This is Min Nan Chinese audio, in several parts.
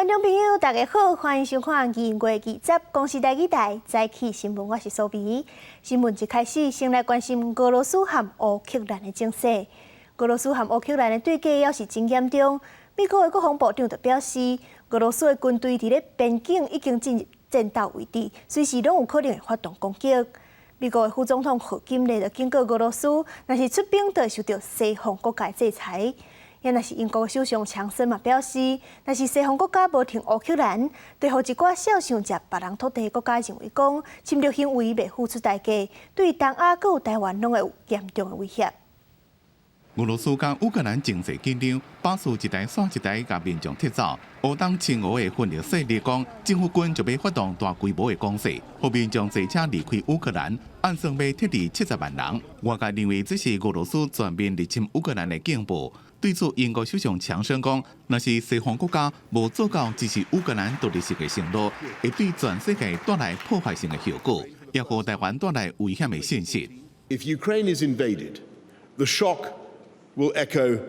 眾朋友，大家好，歡迎收看2月20公視台語台早起新聞，我是蘇比。新聞一開始，先來關心俄羅斯和烏克蘭的情勢。俄羅斯和烏克蘭的對決猶是真嚴重。美國的國防部長就表示，俄羅斯的軍隊佇咧邊境已經進入戰鬥位置，隨時攏有可能會發動攻擊。美國的副總統賀錦麗就警告俄羅斯，若是出兵，就會受到西方國家制裁。也若是英國首相強森嘛表示，若是西方國家無挺烏克蘭，就予一寡痟想食別人土地的國家認為講侵略行為袂付出代價，對東亞閣有台灣攏會有嚴重的威脅。俄羅斯佮烏克蘭情勢緊張，巴士一台煞一台共民眾撤走。烏東親俄的分裂勢力講，政府軍就欲發動大規模的攻勢，予民眾坐車離開烏克蘭，按算欲撤離70萬人。外界認為這是俄羅斯全面入侵烏克蘭的警報。對此，英國首相強生講，若是西方國家無做到支持烏克蘭獨立性的承諾，會對全世界帶來破壞性的後果，也予台灣帶來危險的信息。 If Ukraine is invaded, the shock will echo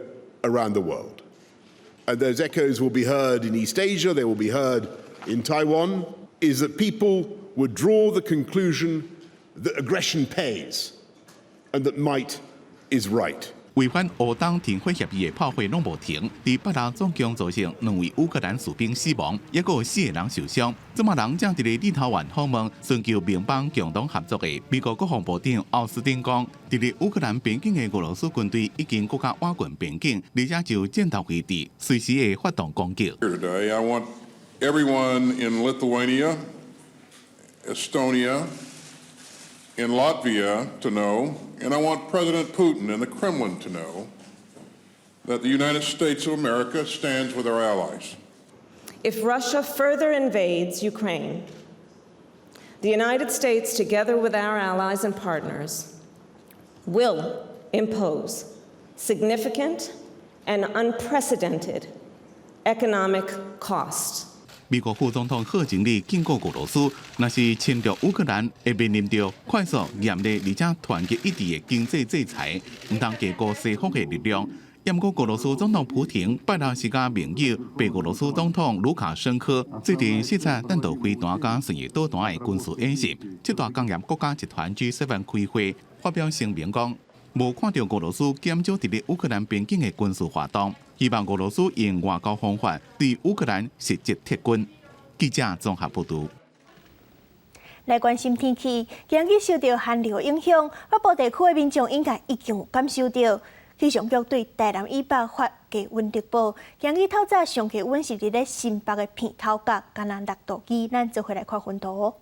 around the world. And those echoes will be heard in East Asia, they will be heard in Taiwan, is that people would draw the conclusion that aggression pays and that might is right. 違反烏東停火協議的炮火攏無停，佇拜六總共造成兩位烏克蘭士兵死亡，抑閣有四個人受傷。這馬人正佇咧立陶宛訪問，尋求盟邦共同合作的美國國防部長奧斯汀講，佇咧烏克蘭邊境的俄羅斯軍隊已經閣較倚近邊境，而且就戰鬥位置，隨時會發動攻擊。 Today, I want everyone in Lithuania, Estonia, in Latvia to know, and I want President Putin and the Kremlin to know, that the United States of America stands with our allies. If Russia further invades Ukraine, the United States, together with our allies and partners, will impose significant and unprecedented economic costs. 美國副總統賀錦麗警告俄羅斯，若是侵略烏克蘭，會面臨著快速、嚴厲而且團結一致的經濟制裁，毋通低估西方的力量。毋過俄羅斯總統普廷拜六是佮盟友白俄羅斯總統盧卡申科最近視察彈道飛彈佮巡弋導彈的軍事演習，七大工業國家集團 G7 開會發表聲明講，無看著俄羅斯減少佇咧烏克蘭邊境的軍事活動，希望俄羅斯用外交方法對烏克蘭實質撤軍。記者綜合報導。來關心天氣，今日受著寒流影響，北部地區的民眾應該已經有感受著。氣象局對台南以北發低溫特報，今日透早上低溫是佇咧新北的鼻頭角，干焦6度2。咱做伙來看溫度。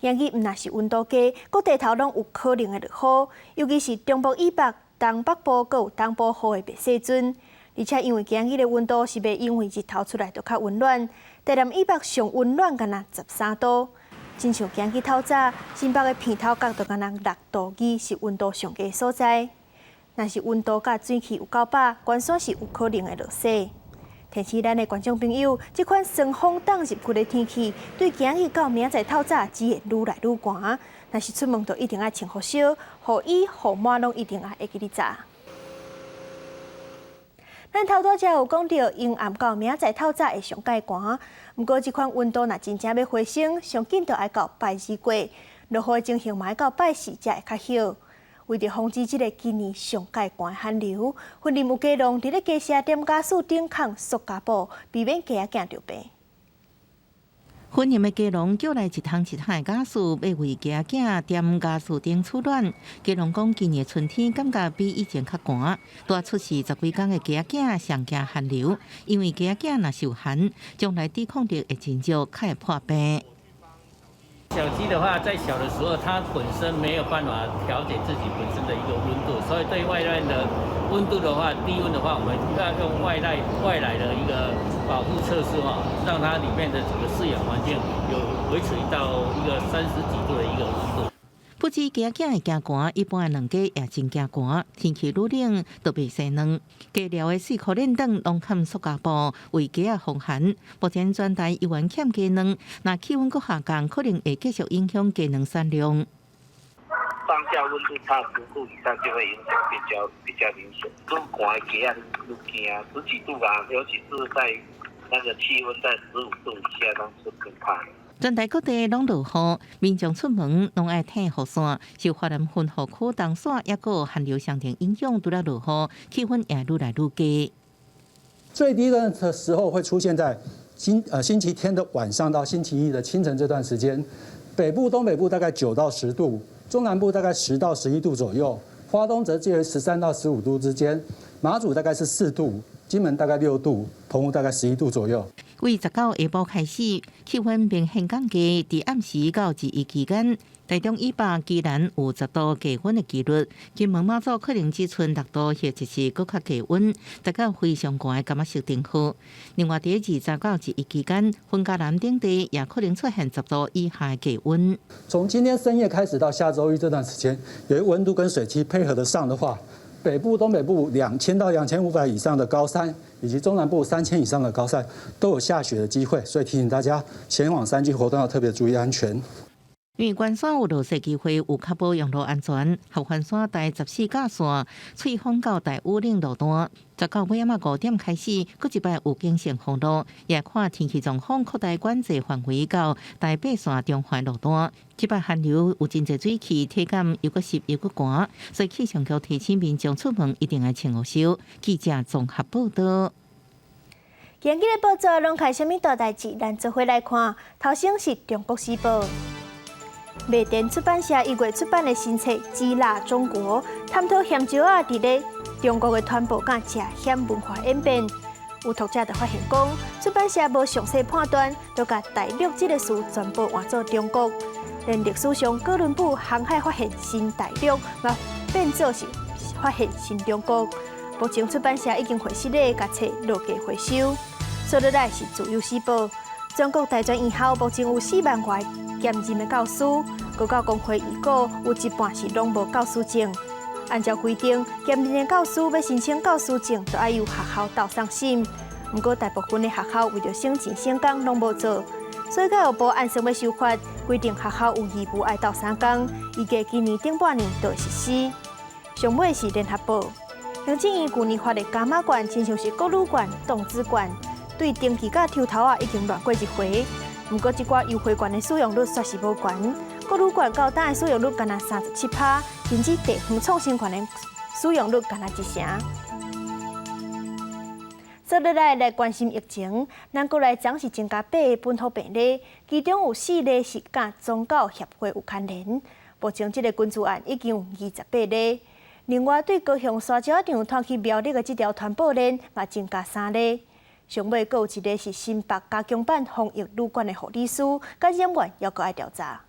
今日毋但是溫度低，各地頭攏有可能會落雨，尤其是中部以北、東北部閣有東部雨會袂細陣。而且因為今日的溫度是袂因為日頭出來就較溫暖，台南以北上溫暖干焦13度。親像今日透早，新北的鼻頭角就干焦6度2，是溫度上低所在。若是溫度佮水汽有夠飽，懸山是有可能會落雪。提醒咱的觀眾朋友，這款霜風凍入骨的天氣，對今日到明仔載透早只會愈來愈寒。若是出門就一定愛穿厚衫，雨衣、雨帽攏一定愛會記咧紮。咱頭拄才有講著，陰暗到明仔載透早會上蓋寒。毋過這款溫度若真正欲回升，上緊就愛到拜二過，落雨的情形嘛愛到拜四才會較好。為著防止這个今年上蓋寒的寒流，雲林有雞農佇咧雞舍點家私頂囥塑膠布，避免雞仔囝著病。雲林的雞農叫來一桶一桶的家私，欲為雞仔囝墊家私頂取暖。雞農講，今年春天感覺比以前較寒，拄出世十幾工的雞仔囝上驚寒流，因為雞仔囝若受寒，將來抵抗力會真弱，較會破病。小雞的話，在小的時候，它本身沒有辦法調節自己本身的一個溫度，所以對外面的溫度的話，低溫的話，我們要用外來的一個保護措施哈，讓它裡面的整個飼養環境有維持到一個30幾度的一個溫度。不止雞仔囝會驚寒，一般的卵雞也真驚寒。天氣愈冷，就袂生卵。雞寮的四箍鏈頂攏囥塑膠布，為雞仔防寒。目前全台猶原欠雞卵，若氣溫閣下降，可能會繼續影響雞卵產量。上下溫度差10度以上就會影響比較明顯。愈寒的雞仔愈驚，十幾度啊，尤其是在那個氣溫在15度以下都是可怕的。全台各地攏落雨，民眾出門攏愛提雨傘。受華南雲雨區東徙，抑閣寒流相重影響，除了落雨，氣溫也愈來愈低。最低的時候會出現在星期天的晚上到星期一的清晨這段時間，北部、東北部大概9到10度，中南部大概10到11度左右，花東則介於13到15度之間，馬祖大概是4度，金門大概6度，澎湖大概11度左右。為19下晡開始，氣溫明顯降低，佇暗時到日夜期間，台中以北、宜蘭有10度低溫的紀錄。金門馬祖可能只賰6度，或者是閣較低溫，大家非常寒，感覺設定好。另外，佇29到1期間，雲嘉南等地也可能出現10度以下的低溫。從今天深夜開始到下週一這段時間，由於溫度跟水汽配合得上的話，北部、東北部2000到2500以上的高山，以及中南部3000以上的高山都有下雪的機會，所以提醒大家前往山區活動要特別注意安全。因為關山有落雪機會，有確保用路安全。合歡山台14甲線翠峰到大武嶺路段，19尾仔5點開始，閣一擺有警性封路，也看天氣狀況擴大管制範圍到台八線中環路段。這擺寒流有真濟水汽，體感又閣濕又閣寒，所以氣象局提醒民眾出門一定愛穿雨衫。記者綜合報道。今日的報紙攏開啥物大代誌？咱做伙來看。頭先是《中國時報》。麥田出版社1月出版的新冊《雞肋中國》，探討鹹椒仔佇咧中國的傳播佮食鹹文化演變。有讀者就發現講，出版社無詳細判斷，就共大陸這個詞全部換做中國。連歷史上哥倫布航海發現新大陸，嘛變做是發現新中國。目前出版社已經會失禮，共冊落架回收。紲落來是《自由時報》，全國大專院校目前有4萬外兼任的教師，高教工會預估有一半是攏無教師證。按照規定，兼任的教師欲申請教師證，就愛由學校鬥送審。毋過大部分的學校為著省錢省工，攏無做。所以教育部按算欲修法，規定學校有義務愛鬥三工，預計今年頂半年就會實施。上尾是聯合報，行政院舊年發的伽瑪券，親像是國旅券、動滋券，對登記佮抽頭仔已經亂過一回。毋過，這寡優惠券的使用率煞是無懸，國旅券到今的使用率干焦37趴，甚至地方創生券的使用率干焦一成。紲落來來關心疫情，咱國內昨是增加八个本土病例，其中有四例是佮宗教協會有牽連。目前這个群聚案已經有28例。另外，對高雄沙石場拖去苗栗的這條傳播鏈嘛增加三例。上尾閣有一个是新北加強版防疫旅館的護理師，感染源猶閣愛調查。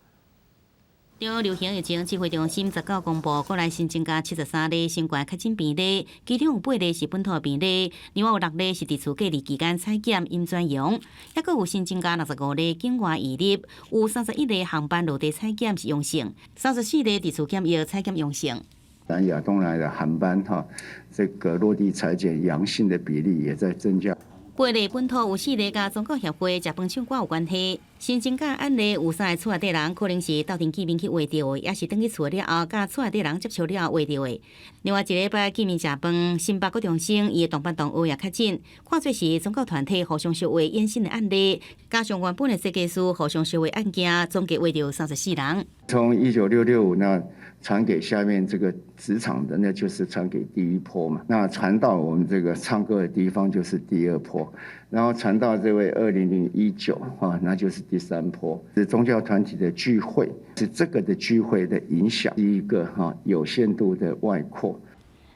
中流行疫情指揮中心19公布，國內新增加73例新冠確診病例，其中有八例是本土病例，另外有六例是佇厝隔離期間採檢陰轉陽，抑閣有新增加65例境外移入，有31例航班落地採檢是陽性，34例佇厝檢疫採檢陽性。南亞東來的航班哈，這個落地採檢陽性的比例也在增加。八例本土有四例佮宗教協會食飯唱歌有關係。新增加案例有三个厝內底人可能是鬥陣見面去秽著的，抑是轉去厝了後，佮厝內底人接觸了後秽著的。另外一個捌見面食飯，新北國中生伊的同班同學也確診，看做是宗教團體互相相話衍生的案例，加上原本的設計師互相相話案件，總計秽著34人。從19665那傳給下面這個職場的，那就是傳給第一波嘛。那傳到我們這個唱歌的地方就是第二波，然後傳到這位20019啊，那就是第三波。是宗教團體的聚會，是這個的聚會的影響，是一個哈有限度的外擴。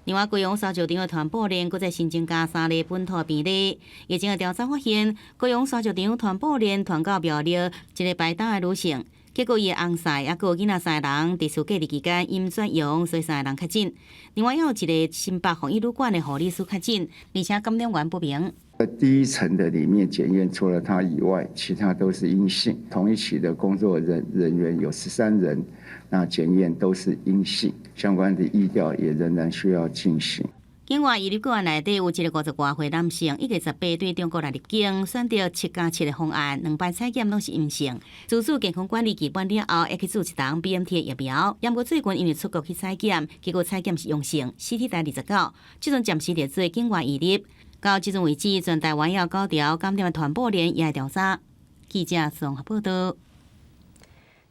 另外，高雄沙石場的傳播鏈閣再新增加三例本土病例。疫情的調查發現，高雄沙石場傳播鏈傳到苗栗一个排檔的女性。結果伊的翁婿，抑閣有囡仔三个人，佇厝隔離期間陰轉陽，所以三个人確診。另外，還有一个新北防疫旅館的護理師確診，而且感染源不明。在第一層的裡面檢驗，除了他以外，其他都是陰性。同一期的工作人員有13人，那檢驗都是陰性，相關的疫調也仍然需要進行。另外，移入個案內底有一個50外歲男性，一月18對中國來入境，選擇7加7的方案，兩擺採檢攏是陰性。自主健康管理期滿了後，會去注一針 BNT 疫苗。毋過最近因為出國去採檢，結果採檢是陽性，CT 值29，這陣暫時列做境外移入。到這陣為止，全台灣有九條感染的傳播鏈也會調查。記者綜合報道。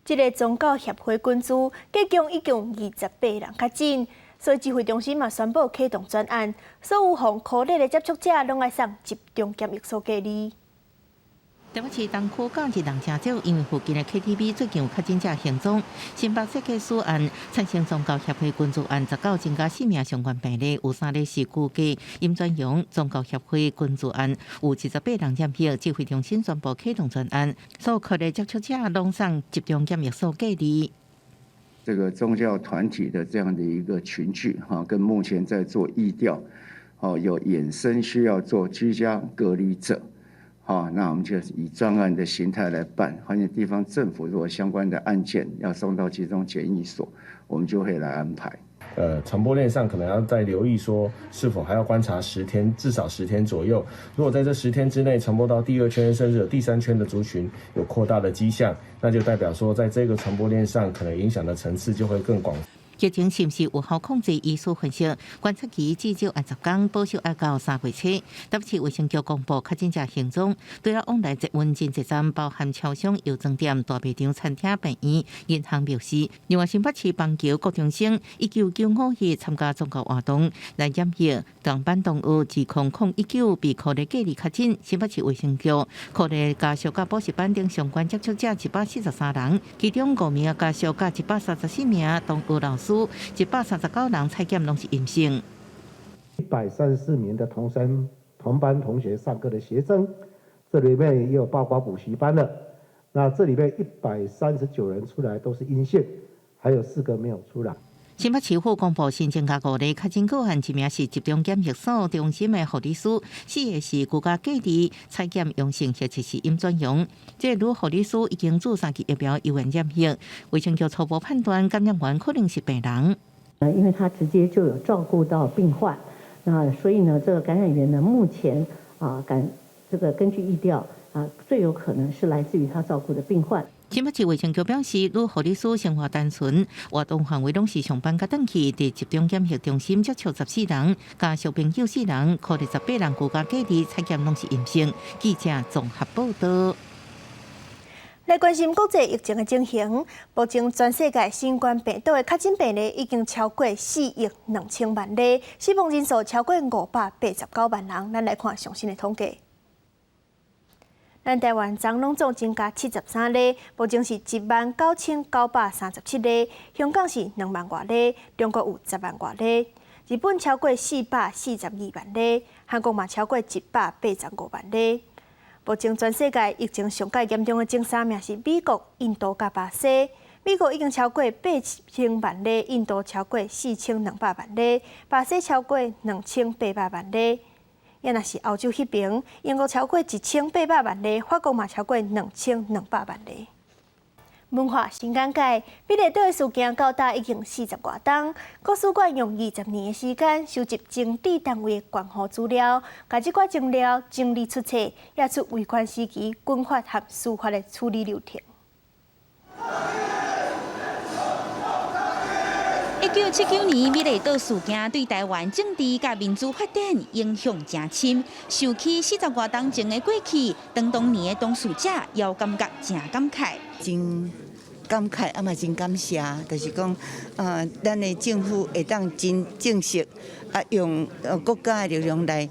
這个宗教協會群聚，隔共已經28人確診，所以指揮中心嘛宣布啟動專案，所有予箍熱的接觸者攏愛送集中檢疫所隔離。台北市東區假日人誠少，因為附近的 KTV 最近有確診者行蹤。新北設計師案產生宗教協會群聚案，19增加四名相關病例，有三例是估計陰轉陽。宗教協會群聚案有78人染疫，指揮中心宣布啟動專案，所有可能接觸者攏送集中檢疫所隔離。這個宗教團體的這樣的一個群聚，哈，跟目前在做疫調，哦，有衍生需要做居家隔離者。好，那我們就以專案的形態來辦。發現地方政府如果相關的案件要送到集中檢疫所，我們就會來安排。傳播鏈上可能要再留意，說是否還要觀察十天，至少十天左右。如果在這十天之內傳播到第二圈，甚至有第三圈的族群有擴大的跡象，那就代表說，在這個傳播鏈上可能影響的層次就會更廣。疫情是毋是有效控制？醫師分析，觀察期至少愛10天，保守愛到3月初。台北市衛生局公布確診者行蹤，除了往來捷運真濟站，包含超商、藥妝店、大賣場、餐廳、病院、銀行、廟市。另外，新北市板橋國中生1995日參加宗教活動來染疫，同班同學20019被箍熱隔離確診。新北市衛生局箍熱家屬佮補習班等相關接觸者143人，其中五名家屬佮134名同學老師。139人採檢攏是陰性。 134名的同生同班同學上課的學生，這裡面也有包括補習班的。那這裡面139人出來都是陰性，還有4個沒有出來。新北市府公布新增加五例確診個案，一名是集中檢疫所中心的護理師，四個是居家隔離採檢陽性，或者是陰轉陽。這個女護理師已經注三劑疫苗，猶原染疫。衛生局初步判斷感染源可能是病人。因為他直接就有照顧到病患，那所以呢，這個感染源呢，目前啊，感這個根據疫調啊，最有可能是來自於他照顧的病患。新北市衛生局表示，女護理師生活單純，活動範圍攏是上班佮轉去，佇集中檢疫中心接觸14人，家屬朋友四人，箍熱18人居家隔離採檢攏是陰性。記者綜合報道。來關心國際疫情的情形，目前全世界新冠病毒的確診病例已經超過4億2千萬例，死亡人數超過589萬人。咱來看上新的統計。咱台灣昨攏總增加73例，目前是19,937例。香港是2萬外例，中國有10萬外例，日本超過442萬例，韓國嘛超過185萬例。目前全世界疫情上蓋嚴重的前三名是美國、印度佮巴西。美國已經超過8000萬例，印度超過4200萬例，巴西超過2800萬例。也若是歐洲彼爿，英國超過1800萬例，法國嘛超過2200萬例。文化新簡介，美麗島的事件到今已經40外冬，國史館用20年的時間收集情治單位的關乎資料，共這寡資料整理出冊，也出維權時期軍法和司法的處理流程。1979年美麗島事件對台灣政治佮民主發展影響誠深。想起40外冬前的過去，當當年的當事者猶感覺誠感慨。真感慨，啊嘛真感謝，就是講，咱的政府會當真正式啊，用國家的力量來，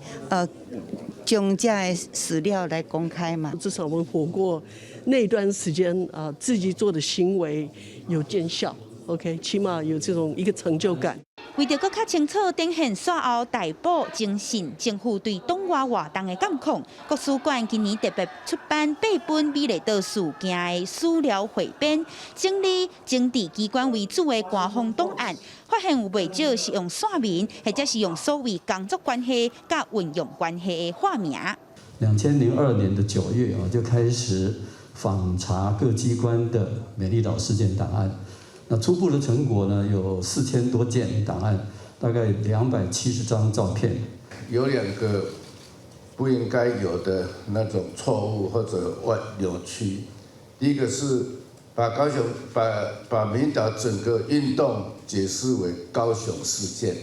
將這个史料來公開嘛。至少我們活過那段時間啊，自己做的行為有見效。OK，起碼有這種一個成就感。為著閣較清楚展現煞後逮捕、偵訊、政府對黨外活動的監控，國史館今年特別出版八本美麗島事件的史料彙編，整理情治機關為主的官方檔案，發現有袂少是用線名，或者是用所謂工作關係佮運用關係的化名。 2002年的9月啊，就開始訪查各機關的美麗島事件檔案。那初步的成果呢，有4000多件檔案，大概270張照片。有兩個不應該有的那種錯誤或者歪扭曲。第一個是把高雄把把民黨整個運動解釋為高雄事件，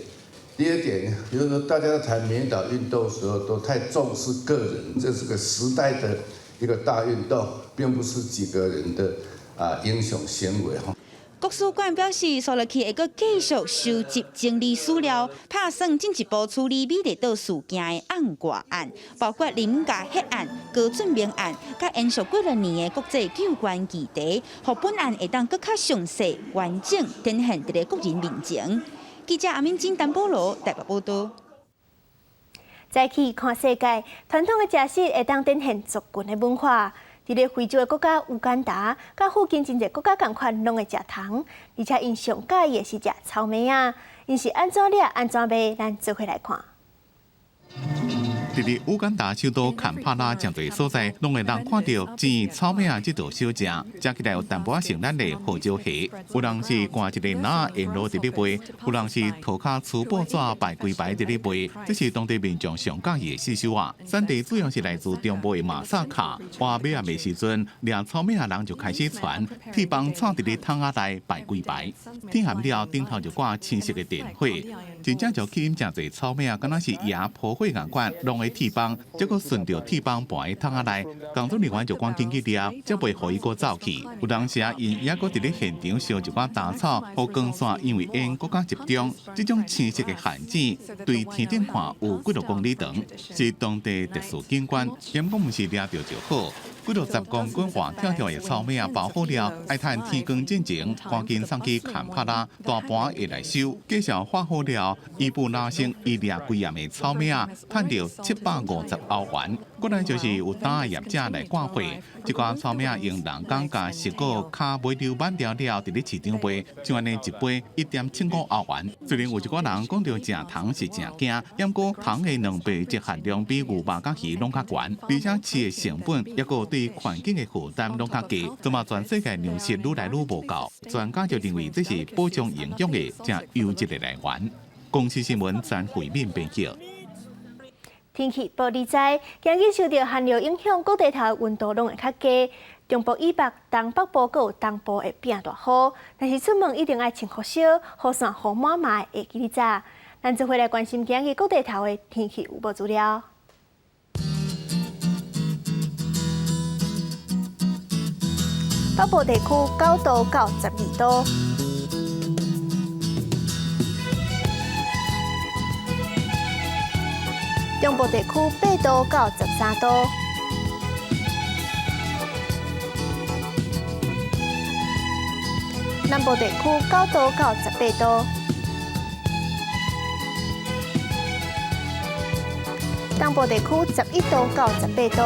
第二點，就是說大家在談美麗島運動的時候，都太重視個人，這是個時代的一個大運動，並不是幾個人的英雄行為。國史館表示，紲落去會閣繼續收集整理資料，拍算進一步處理美麗島事件的暗掛案，包括林家血案、高俊明案，佮延續幾若年的國際救援議題，予本案會當閣較詳細、完整展現佇咧國人面前。記者阿敏金、丹波羅台北報道。再去看世界，傳統的食食會當展現族群的文化。佇咧非洲的國家烏干達，佮附近真濟國家仝款攏會食糖，而且𪜶上佮意的是食草莓仔。𪜶是按怎掠按怎賣，咱做伙來看。佇咧烏干達首都坎帕拉誠濟所在，攏會當看著煎草莓仔這道小食，食起來有淡薄仔像咱的胡椒蝦。有人是掛一个籃沿路佇咧賣，有人是塗跤粗報紙排規排佇咧賣。這是當地民眾上佮意的四手仔。產地主要是來自中部的馬薩卡。活尾仔賣時陣，掠草莓仔人就開始傳鐵枋插佇咧桶仔內排規排。天暗了，頂頭就掛青色的電火，真正就吸引誠濟草莓仔，敢若是椰撲火仝款，攏會鐵枋，這閣順著鐵枋盤佇桶仔內，工作人員就趕緊去掠，才袂予伊閣走去。有當時啊，𪜶猶閣佇咧現場燒一寡稻草，予光線因為煙閣較集中。這種青色的陷阱對天頂看有幾若公里長，是當地特殊景觀。毋過毋是掠著就好，幾若十公斤活跳跳的草莓仔包好了，愛趁天光進前，趕緊送去坎帕拉，大盤會來收。介紹畫好了，伊布拉星伊掠幾葉的草莓仔，趁著750歐元。過來就是有膽的業者來掛貨，這寡草莓仔用人工共削個跤尾溜挽掉了，佇咧市場賣，就按呢一杯1.75歐元。雖然有一寡人講著食糖是誠驚，毋過糖的蛋白質含量比牛肉佮魚攏較懸，而且飼的成本抑閣對環境的負擔攏較低。這馬全世界糧食愈來愈無夠，專家就認為這是補充營養的誠優質的來源。公視新聞詹慧敏編輯。天氣報你知，今日受著寒流影響，各地頭溫度攏會較低。中部以北、東北部閣有東部會變大雨，但是出門一定愛穿雨靴，雨傘雨帽嘛會記得帶。咱做伙來關心今日各地頭的天氣預報資料。北部地區9度到12度。中部地區8度到13度，南部地區9度到18度，東部地區11度到18度，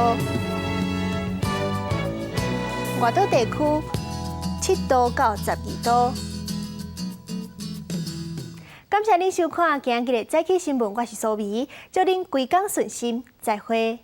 外島地區7度到12度。感謝您收看今日的早起新聞，我是蘇美，祝您規工順心，再會。